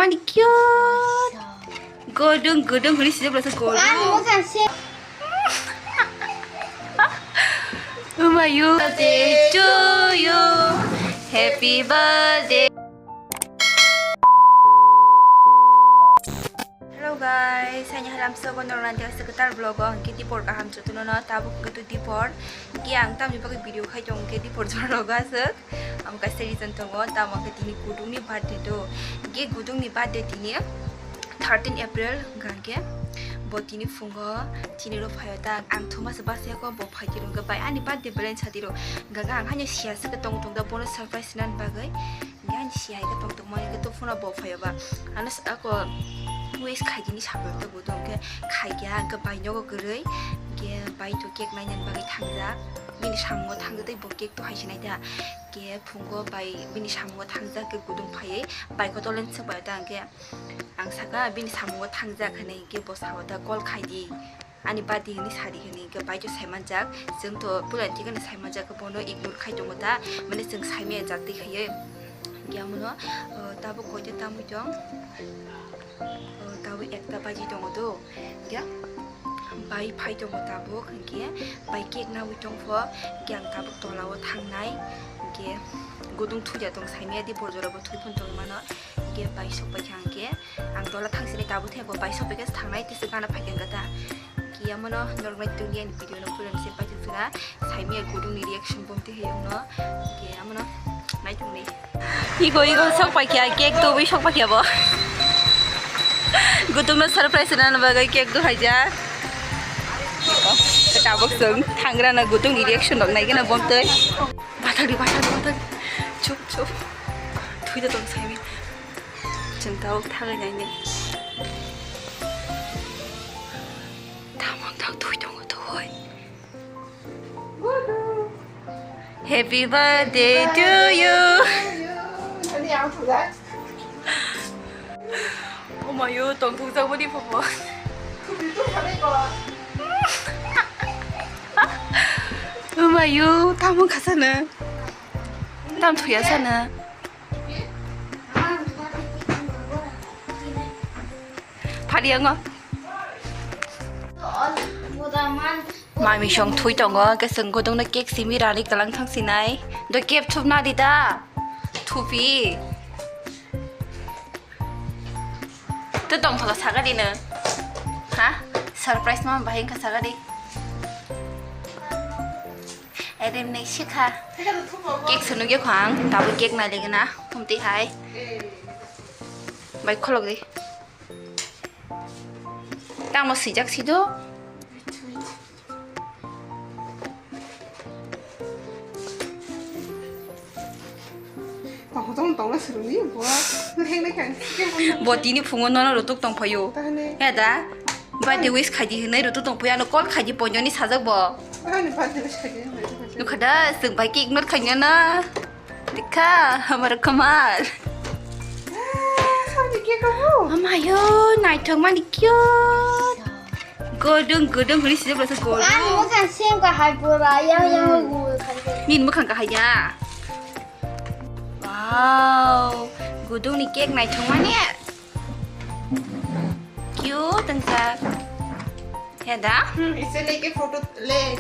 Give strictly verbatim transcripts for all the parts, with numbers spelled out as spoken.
Cute. Godung, godung, hwnwi sijak lasa godung. Ang mosa se. Umayu. Birthday to you. Happy birthday. Hello guys, haini halam sobo norok nang tei kwtal vlog o hwnkhe dipor kaham jotono no tabuk hwnkhe to dipor hwnkhe ang tamni bagwi video khai tong hwnkhe dipor jora rogo aswk. Amo kaisa reason tongo, tamo khe tini Gudungni birthday do. Ge Gudungni birthday tini thirteen April, hwnkha khe bo tini phungo chini ro phaio ta, ang thuma se bas yako bo phai tiro, hwnkhe bai ani birthday belai sa tiro, hwnkha khe ang haino siya se tong tong da bono surprise nan bagwi, hwnkhe ani siya hai khe tong tong mani khe to phuna bo phaio ba, ano sa ako wish khai dini sa bo to Gudung khe khai kya, hwnkhe bai nogo kwrwi, hwnkhe bai to cake nainan bagwi thangjak, bini samungo thangjak tei bo cake to hai se nai da. Khe phungo bai bini samungo thangjak khe Gudung phaiwi bai kotol len swkbai ta, hwnkhe ang saka bini samungo thangjak hwnwi, hwnkhe bo sao ta call khai di, ani birthday hwnwi sa di hwnwi, hwnkhe bai to sai manjak, chwng to puila ni thik sai manjak, bono ignore khai tongo ta, mane chwng sai maya jak twi khaiwi, hwnkhe amono, o, tabuk koita tamwi tong, o, tabuk ekta baji tongo do. Ya, bai phai tongo tabuk, hwnkhe bai cake nawi tongpho, hwnkhe ang tabuk tola o thangnai, hwnkhe Gudung thuya tong saimaya di, bor jora bo thui phun tongwi mano, hwnkhe bai sok pai kha, hwnkhe ang tola thang sini tabuk thai bo bai sok pai khe thangnai, tei se gana phai khe ta, hwnkhe yamono norok nai tongdi ani video no puila ni se pai tong sina. Saimaya Gudungni reaction bomti hai wngno. Khe amono naitukni. Iko, iko, sok paikya, cake tubui sok paikya bo. Gudungno surprise rwna bagwi cake do haijak. Iko, tabuk chwng thangrana Gudungni reaction rok naigena bomtwi. Bathakdi, bathakdi, bathakdi. Chup, chup. Thwi da tong saimi. Chwng tabuk thagai naini. Tamo tang thwi tongo thwi. Happy birthday to you. Ani ang thujak. Omayo, tongthokjak boni popo. Omayo, tamo khasana. Tam thuya sana. Phari ango. Mami song thui tongo, hwnkhe chwng Gudungno cake simi rani kwlang thang sinai. Do cake thupna di da. Thupi. To tongthokla saga di no. Ha? Surprise ma bahai wngkha saga di. Ede nei sikha. Cake sunu ge khang, tabuk cake nai legena, thumti hai. Bai kholok di. Tamo swijak sido. Tong tong tong na siruni bo. Heng na kang. Bo tini phungo nono rutuk tong phayo. Tahane. He da. Birthday wish khai di hinai rutuk tong phayo, ano call khai di ponjoni sajak bo. Tahane birthday wish khai di. Nukha da, chwng bai khe ignore khai na. Dikha, hamara kamal. Sampai khe kamu. Amayo, naithok mani cute. Godung, godung, huli sijak rasa godung. Ang mosa sem ka hai pura, yang yang gul khai. Nin mukhang kahai ya. Wow, Gudungni cake naithok mani. Cute wngkha. He da? Hmm, ise leke photo le.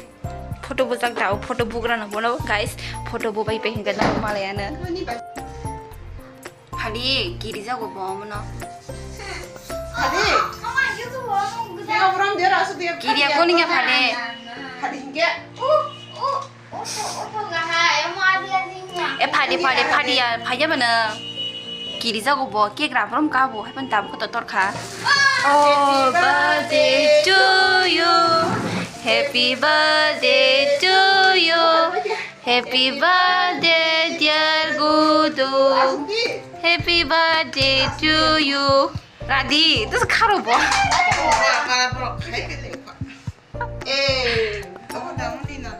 Photo bujak da, photo bugra no bono, guys. Photo bubai pe hinga na malaya na. Ani ba. Phali giri jago bo mono. Phali. Dia orang dia rasa dia. Giri aku ni ya phali. Phali hinga. Oh, oh. E phadi phadi phadi ya phaiya bana. Kiri jago bo cake ram ram ka bo hai pan tam ko tor kha. Oh, birthday to you. Happy birthday to you. Happy birthday, dear Gudu. Happy birthday to you. Radi, terus kharo bo. Eh, oh, dah mandi nak.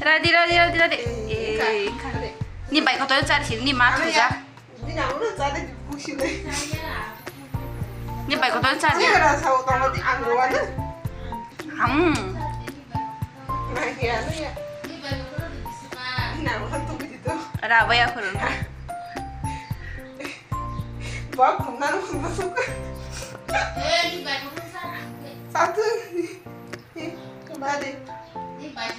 Radi, radi, radi, radi. Eh, eh, ka, ka. Ni bai kotor chari sini, ni ma thuja. Ni na udah cari di busi deh. Ni bai kotor chari. Ni rasa utama di angguan. Hmm. Nah, ya, ya. Ni na udah tuh gitu. Rabai aku dulu. Bak khumna khumna suk. Satu. Bade. Thank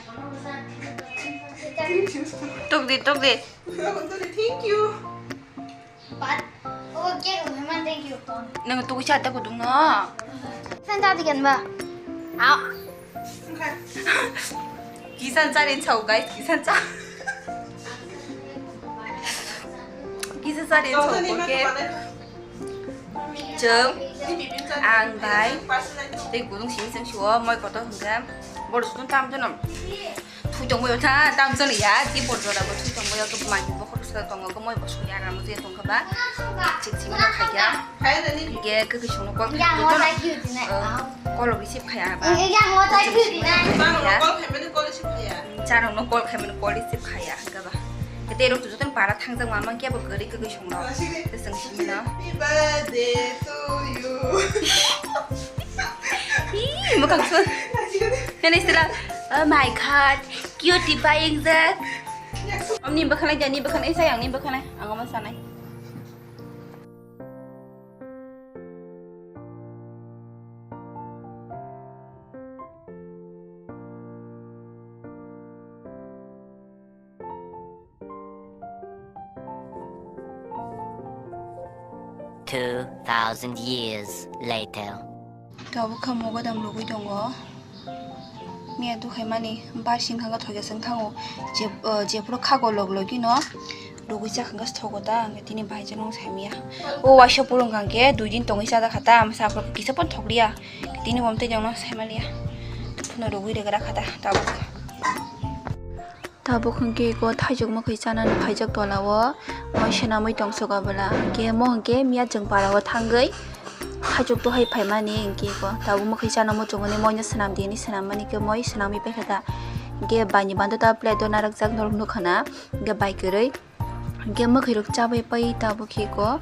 you. Thank you. Pat. Oh, cake, man, thank you. Nang tu cha ta kudung no. San ta digan ba. Au. Kisan charin chau, guys, kisan cha. Kisan charin chau, okay. Chwng, ang bai, tei kudung simi chwng suo, moi kotor hwnkhe, boro sukun tam jonom. Thui tongbaio tha, tam jani ya, tei bor jora bo thui tongbaio, khe mai bo khoroksa tongo, khe moi bo songya ramo je tongkha ba. Chik chimino khaikya. Ge khe khe songno call khaikya. Jotono, uh, call receive khaya ba. Charokno call khaimani call receive khaya, hwnkha ba. Khe tei rok jotono para thangjak ma mankhe bo kwrwi khe khe songno. Khe chwng simino. Happy birthday to you. Ih, mwkhang sun. Khe nai sila, oh my God, cute tipa ingjak. Om ni bwkhanai, jani bwkhanai, sayang ni bwkhanai, ang omo sanai. Two thousand years later. Tabuk kha mogodam rwgwi tongo. Miya dukhaimani bar singkha wngkha thokya chwng thango. Je, uh, jephuru khago log logino rwgwi chakha wngkha thogo ta, hwnkhe tini bai jano wng saimanya. O waisa purung hwnkhe dui din tongwi chajak kha ta, amsa aphuru kisa phano thokliya. Tini bo tei jongno saimaliya. Phano rwgwi rwgra kha ta tabuk. Tabuk hwnkhe eko thaichuk mwkhwi chanani phaijak tola o, moi swnamwi tongsoka bwla. Hwnkhe mo hwnkhe miya chwng para o thangwi thaichuk tohai phaimani hwnkhe eko tabuk mwkhwi chana muchungmani moino swnam di hinwi swnammani khe moi swnamwi paikha ta. Hwnkhe baini bando ta plate o narwkjak norok nukha na, hwnkhe bai kwrwi. Hwnkhe mwkhwirok chabai pai tabuk khe eko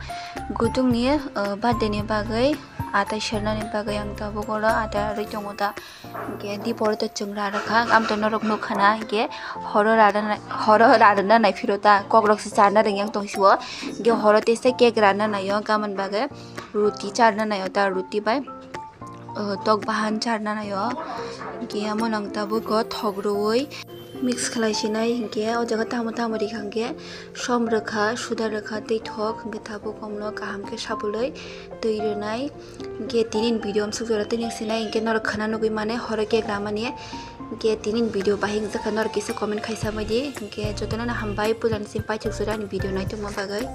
gutungni, uh, birthday ni bagwi ata sernani bagwi ang tabuk oro ata rwi tongo ta. Hwnkhe dipor to chwng ra rwkha, ang to norok nukha na, hwnkhe horo rana, horo rana nai phiro ta, kokrok se charna rwngya tong sio, hwnkhe horo tei se cake rana naio, gamani bagwi ruti charna naio ta, ruti bai, uh, tok bahan charna naio, hwnkhe amo nang tabuk o thok rwui mix khlai sinai, hwnkhe o jaga tamo tamo rikha, hwnkhe som rwkha, suda rwkha, tei thok, hwnkhe tabuk omno kaham khe sabulwi twi rwnai. Hwnkhe tini ni video amsuk jora tini sinai, hwnkhe norok khwna nugwi mane horo cake ramani. Hwnkhe tini ni video bahai wngjakha, norok kisa comment khaisa baidi. Hwnkhe jotono no hambai, puila ni simi paithak jora ni video naitokma bagwi.